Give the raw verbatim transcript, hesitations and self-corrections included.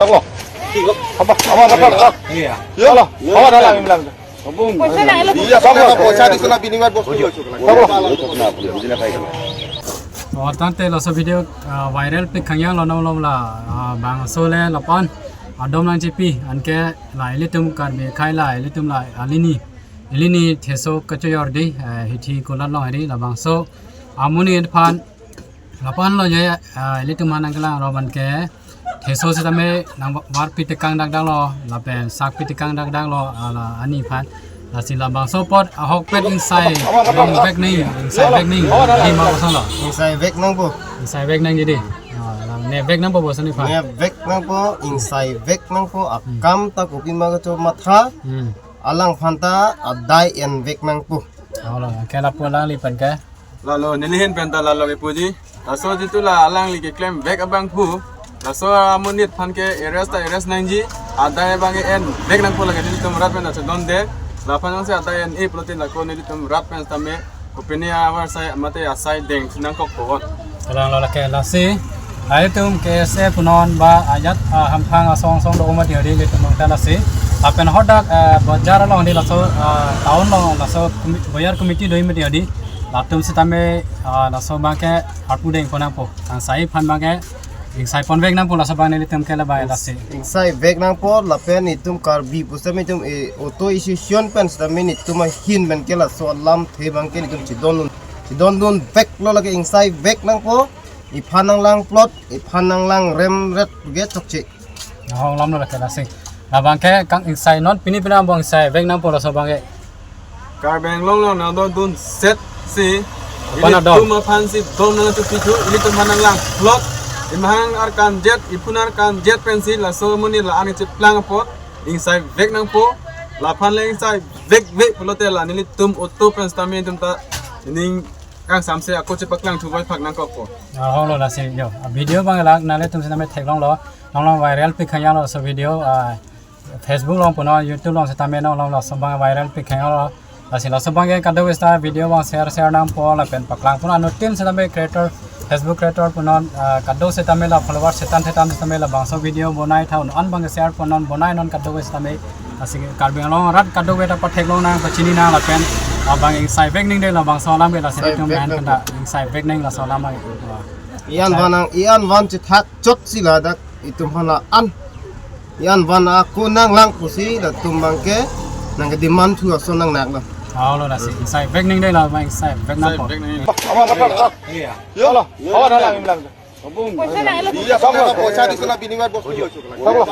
Toklo. Apa? Apa? Apa? Apa? Iya. Yo lo. Apa dalam bilang? Iya, toklo. Poisa di sana binimar bos. Toklo. Oh, tangte laso video, ah, viral pik khang yang lo nom lom la, ah, bangso le lapu-an adom nangchipi anke la ilitum Karbi akhei la ilitum la alini, ilini theso kachoyor di, eh, hithi kulat long di labangso amonit aphan lapu-an lo je, ah, ilitum aphan nangkelang ro ban ke theso sitame nangvarpi tekang dakdak lo lapen sakpi tekang dakdak lo, ah, la ani aphan. Lasi labangso apot ahokpet ingsai veknang, ingsai veknang. Di ma kosonlo? Ingsai vek nangpo. Ingsai veknang di. Ah, la ne vek nangpo bos ani aphan. Ne vek nangpo, ingsai vek nangpo. Hmm. Akam ta kopi ma kachomatha. Hmm. Alangphan ta adai en vek nangpo. Olo, ke lapu alangli pen ke. Lalo neli ahin pen ta lalo kepuji. Laso jitu la alangli keklem vek abangphu, laso amonit aphan ke arrest ta arrest nangji, adai abang ke en vek nangpo lake nelitum rat pen ta chodonde. Laphan nangsi adai en-e pulote lako nelitum rat pen tame kopine avar sai mate asai dengsi nangkokpo. Kalang lo lake lasi. Ilitum K S A punon ba ajat, ah, hamphang asong song do mati hadi ilitum nang ta lasi. Lapen hadak, ah, bajar along di laso, ah, town along laso komi-, bajar committee do mati hadi. Latum sitame, ah, laso abang ke arpu dengpon nangpo. Ingsai aphan abang ke, ingsai pon vek nangpo laso abang nelitum ke labai lasi. Ingsai vek nangpo lapen itum Karbi pusitame itum, eh, auto association pen sitame itum ahin pen ke laso alamthe abang ke itum chidondun. Chidondun vek lo lake ingsai vek nangpo. Iphan nanglang plot, iphan nanglang remret ge chokche. Ahong lam lo lake lasi. Labang ke kang ingsai non pini pini abang ingsai vek nangpo laso abang ke. Karbi Anglong along nangdondun set si. Aphan adom. Ilitum aphan si dom nangchupithu, ilitum aphan nanglang plot. Imahang arkan jet, iphun arkan jet pensi laso amonit la-an cheplang apot ingsai vek nangpo. Laphan le ingsai vek vek pulote la nelitum auto pen sitame itum ta ning kangsamse ako chepaklangthu vai phak nangkokpo. Ahong lo lasi yo. A video abang la nanglitum sitame theklong lo. Nonglong viral pik khang yang lo laso video, ah, Facebook along punon YouTube along sitame nonglong laso abang viral pik khang yang lo. Lasi laso abang ke kadokave sita video abang share share nangpo lapen paklang pon anuttin sitame creator, Facebook creator punon, ah, kadokave sitame la follower setan setan sitame labangso video bonai tha un-an abang ke share pon non bonai non kadokave sitame. Lasi Karbi Anglong arat kadokave ta patheklong nang pachini nang lapen abang ingsai veknang de labangso alam ke lasi itum vek nang nang kanda ingsai veknang laso alam ke. Ian vanang, ian van chethak chot si ladak itum aphan la-an. Ian van ako nanglang pusi latum abang ke nangkedemand thu ason nang nak lo. Ahong lo lasi ingsai veknang de labang ingsai vek nangpo. Iya. Yo lo. Apa dalam bilang? Poisa di sana binimar bos. Toklo.